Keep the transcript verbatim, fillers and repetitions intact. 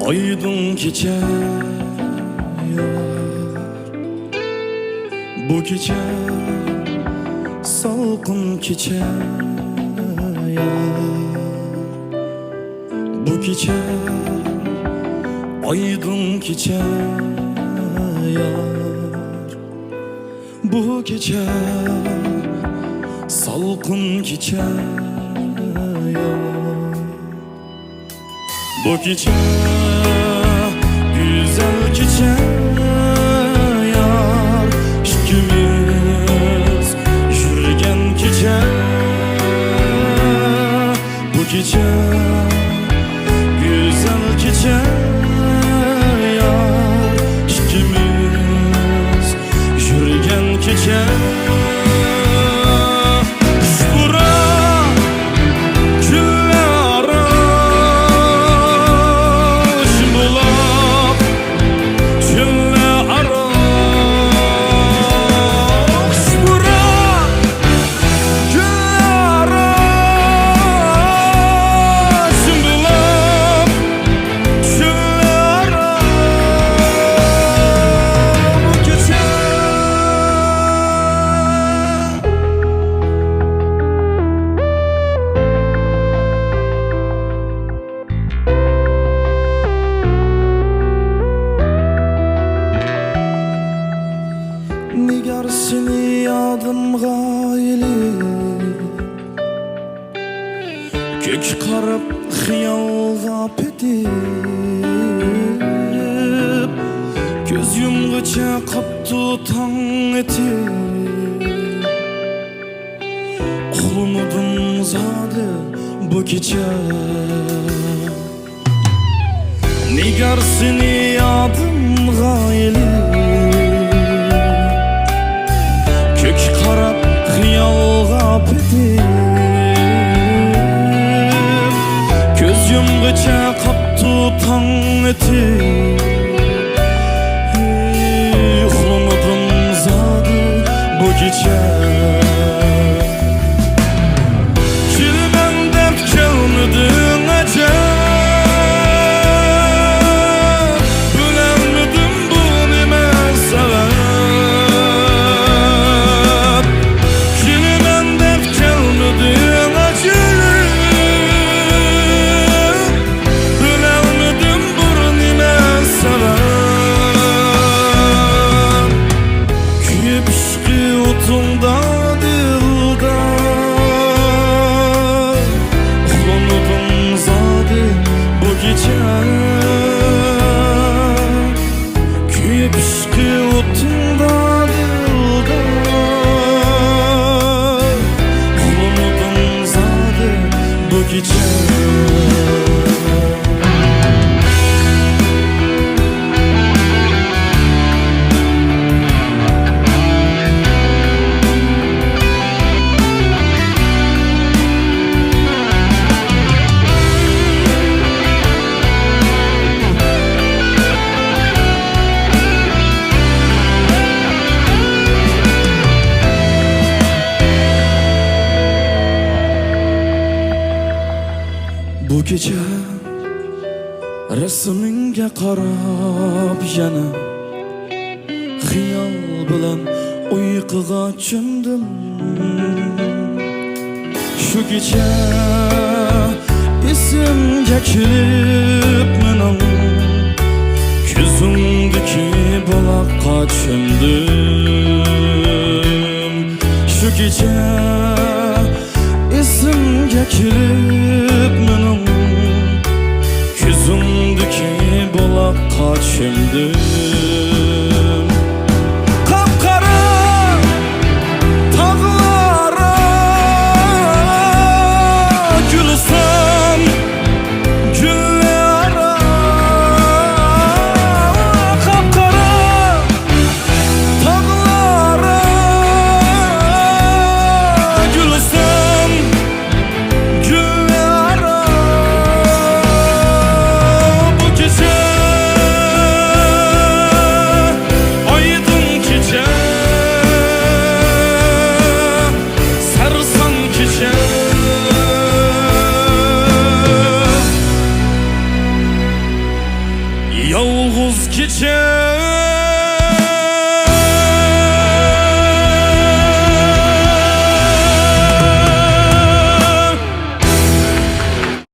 ئايدىڭ كېچە يار، بۇ كېچە سالقىن كېچە يار، بۇ كېچە ئايدىڭ كېچە يار، بۇ كېچە سالقىن كېچە يار. بۇ كېچە گۈزەل كېچە يار، ئىككىمىز يۈرگەن كېچە. بۇ كېچە گۈزەل كېچە يار، ئىككىمىز يۈرگەن كېچە. خۇش پۇراق كۈنلەر ئارا، شۇ بۇلاپ چۆللەر ئارا. خۇش پۇراق كۈنلەر ئارا، شۇ بۇلاپ چۆللەر ئارا بۇ كېچە. نىگار سېنى يادىمغا ئېلىپ، كۆككە قاراپ خىيالغا پېتىپ، كۆز يۇمغىچە قاپتۇ تاڭ ئېتىپ. ئۇخلىمىدىم زادى بۇ كېچە. نىگار سېنى يادىمغا ئېلىپ، كۆككە قاراپ خىيالغا پېتىپ، كۆز يۇمغىچە قاپتۇ تاڭ ئېتىپ. ھېي، ئۇخلىمىدىم زادى بۇ كېچە. كېلىمەن دەپ كەلمىدىڭ ئەجەب، بىلەلمىدىم بۇ نېمە سەۋەب. كېلىمەن دەپ كەلمىدىڭ ئەجەب، بىلەلمىدىم بۇ نېمە سەۋەب. كۆيۈپ ئىشقى ئوتۇڭدا دىلدار، ئۇخلىمىدىم زادى بۇ كېچە. كۆيۈپ ئىشقى ئوتۇڭدا دىلدار، ئۇخلىمىدىم زادى بۇ كېچە. بۇ كېچە رەسىمىڭگە قاراپ يەنە خىيال بىلەن ئۇيقۇغا چۆمدۈم. شۇ كېچە ئېسىمگە كېلىپ مېنىڭ، كۆزۈڭدىكى بۇلاققا چۆمدۈم. شۇ كېچە ئېسىمگە كېلىپ مېنىڭ، كۆزۈڭدىكى بۇلاققا چۆمدۈم. قاپقارا تاغلار گۈلىستان، گۈللەر قاپقارا تاغلار گۈلىستان، گۈللەر بۇ كېچە. يالغۇز كېچە